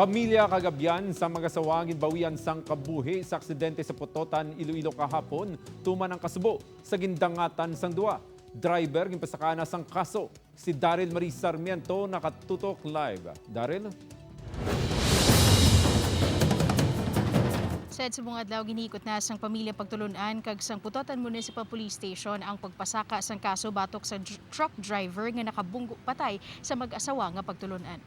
Pamilya kag abyan sa mag-asawa ginbawian sang kabuhi sa aksidente sa Pototan, Iloilo kahapon, tuman ang kasubo sa gindangatan sang duwa. Driver ginpasakana sang kaso. Si Daryl Marie Sarmiento nakatutok live. Daryl? Said sa bunga adlaw, ginikot na sang pamilya Pagtulunan kag sang Putotan Municipal Police Station ang pagpasaka sang kaso batok sa truck driver nga nakabunggo patay sa mag-asawa nga Pagtulunan.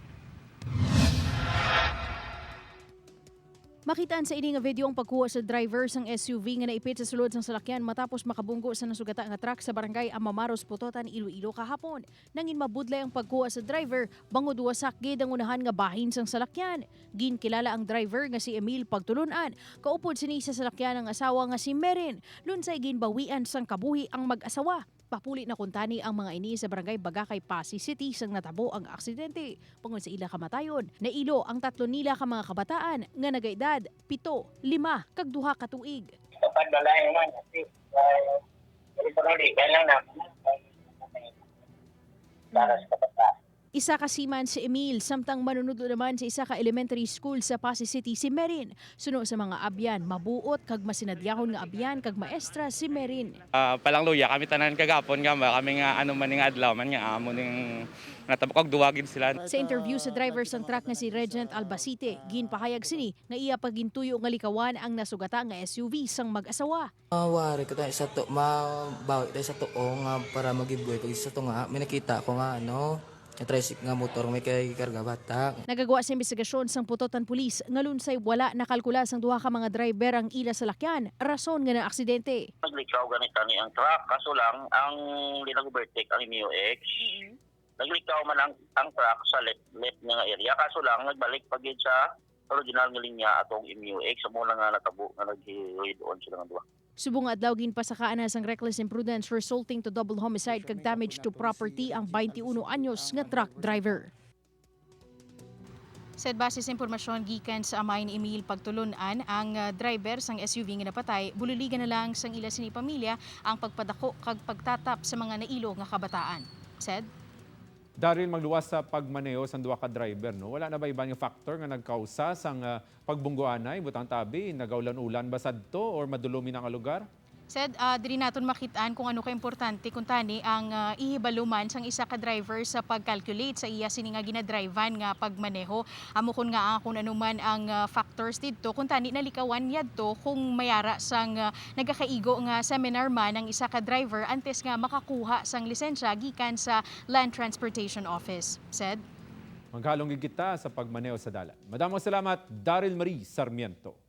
Makitaan sa ini nga video ang pagkuha sa driver sang SUV nga naipit sa sulod sang salakyan matapos makabunggo sa nasugata nga truck sa barangay Amamaros, Pototan, Iloilo kahapon. Nangin mabudlay ang pagkuha sa driver bangod wasak gid ang unahan nga bahin sang salakyan. Ginkilala ang driver nga si Emil Pagtulunan. Kaupod sini sa salakyan ang asawa nga si Merin. Lunsay ginbawian sang kabuhi ang mag-asawa. Papuli na kuntani ang mga ini sa barangay Bagakay, Passi City sang natabo ang aksidente. Bangod sa ila kamatayon, nailo ang tatlo nila ka mga kabataan nga nagaedad 7, 5 kag 2 ka tuig. Kapag balay naman kasi uh, lang naman para sa kabataan. Isa ka seaman si Emil, samtang manunudlo naman sa isa ka elementary school sa Passi City si Merin. Suno sa mga abyan, mabuot kag masinadyahon nga abyan kag maestra si Merin. Palangluya kami tanan kagapon nga ba kami nga ano man nga adlaw man nga amo ning natabok og duwagin sila. Sa interview sa driver sang truck nga si Regent Albacete, ginpahayag sini nga iya pagintuyo nga likawan ang nasugata nga SUV sang mag-asawa. Mawari ko tayo sa to, mabawi tayo sa tuo nga para magibuhay. Pag sa to nga, may nakita ko nga ano, nga tricycle nga motor may kay karga bata. Nagagawa sa investigasyon sang Putotan Police nga lunsay wala nakalkula sang duha ka mga driver ang ila salakyan, rason nga na aksidente. Naglikaw ganito ni ang truck, kaso lang ang linag-overtake ang MUX. Naglikaw man ang truck sa left nga area, kaso lang nagbalik pagid sa original nga linya atong MUX sa muna nga natabo nga nag-head on sila nga duha. Subong adlaw ginpasakaan na sang reckless imprudence resulting to double homicide kag damage to property ang 21 anyos nga truck driver. Sa base sa impormasyon gikan sa amay ni Emil Pagtulunan, ang driver sang SUV nga napatay, bululigan na lang sang ila sini pamilya ang pagpadako kag pagtatap sa mga nailo nga kabataan. Said. Daryl, magluwas sa pagmaneho sa duha ka driver, no? Wala na ba iban nga factor nga nagkausa sang pagbunggoanay butang tabi, nagaulan-ulan ba sadto or madulumi na nga lugar? Said, diri naton makitaan kung ano ka importante kung tani ang ihibaluman sang isa ka driver sa pag-calculate sa iya sini nga ginadrivan nga pagmaneho. Amo kun nga ang kung ano man ang factors didto kung tani nalikawan yadto kung mayara sang nagakaigo nga seminar man ang isa ka driver antes nga makakuha sang lisensya gikan sa Land Transportation Office. Said. Maghalong gid kita sa pagmaneho sa dalan. Madamong salamat, Daryl Marie Sarmiento.